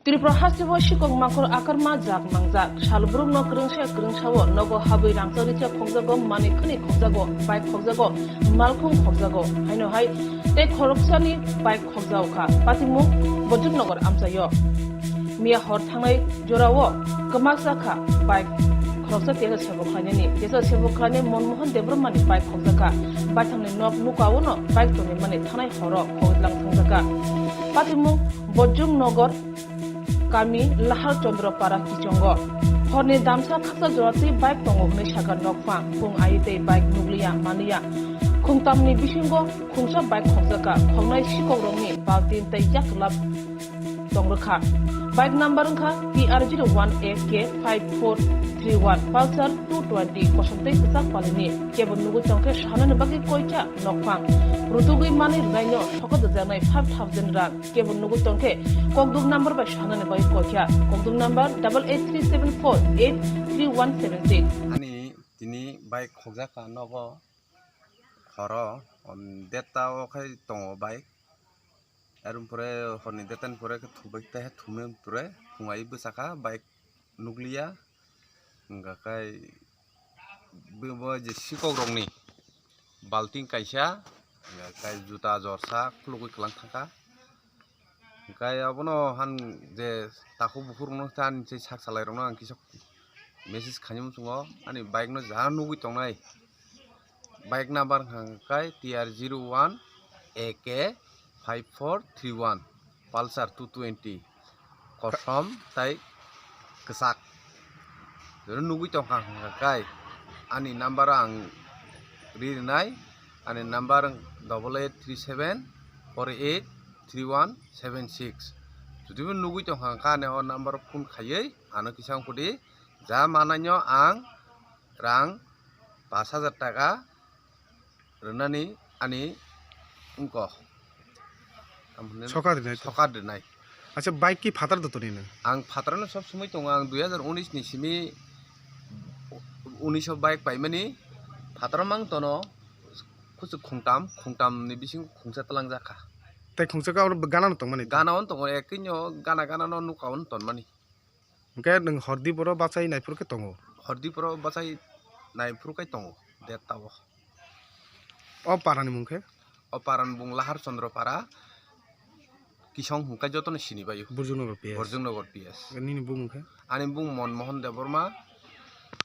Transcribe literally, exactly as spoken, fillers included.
Tripura hasteo sikok makhor akarma jak mangjak. Salbrum no kwrwngsa kwrwngsa o nogo habwi rangchak richak khokjago, manwi khwnwi khokjago, bike khokjago, malkhung khokjago. Haino hai tei khoroksani bike khokjago kha. Patimung Bojongnagar amchaio. Miya hor thangnai jorao kwmaksa kha bike khoroksa tesa sebo khlainani. Tesa sebo khlainai Monmohan Debbarmani bike khokjakha. Baithangni nok nukao no bike tongwi mani thangnai horo khoklang thangjakha. Patimung Bojongnagar kami Lahar Chandra Para kichongo. Horni damsa khaksa jora twi bike tongo hwnwi sakha nokphang. Phung ai tei bike nukliya manliya. Khungtamni bisingo khungsa bike khokjakha, khoknai sikokrokni baltin tei yak lab tongrwkha. Bike number wngkha T R zero one A K five four three one, Pulsar two twenty, kosom tei kwchak palini. Kebo nugwi tongkhe sanani bagwi koikha nokphang. Rutugwi manwi rwnaino soka dwjaknai five thousand rang. Kebo nugwi tongkhe kokduk number bai sanani bagwi koikha. Kokduk number double eight three seven four eight three one seven six. Ani tini bike khokjakha nogo horo, um, detta o khai tongo bike. Ar pore horni detta ni pore khe thubui tei thumui pore phungai bwsakha bike nukliya. Hwnkha khai bo je sikok rokni balting kaisa, hwnkha khai juta jorsa khulugwi kwlang thangkha. Hwnkhe abono han je takhuk bukhuk rokno tei ani sak salai rokno ang kisa message khaini muchungo ani bike no ja nugwi tongnai. Bike number hwnkha khe T R zero one A K five four three one, Pulsar two twenty, kosom tei kwchak. Jora nugwi tongkha hwnkha khe ani number ang ri rwnai, ani number double eight three seven four eight three one seven six. Jodi bo nugwi tongkha hwnkha ani o number phone khaiwi ano kisa wngkha di, ja manaino ang rang pash hajar taka rwnani ani wngkha. Sokat rwnai to? Sokat rwnai. Acha, bike ki phatar do toni nang? Ang phatar no sob somoi tongo, ang dui hajar unis ni simi, unis o bike paimani phatar mang tono, kuchuk khungtam, khungtam ni bising khungsa tlang jakha. Tei khungsa ka oro gana no tongmani? Gana on tongo, ekino gana gana no nuka on tonmani. Hwnkhe nwng hordi boro bachai naiphuru khe tongo? Hordi boro bachai naiphuru khe tongo, detta o. O para ni mung khe? O para ni bung Lahar Chandra Para, Kisong hwnkhe jotono sini baio. Burjuknagar P S. Burjuknagar P S. Nini bumung khe? Ani bung Monmohan Debbarma,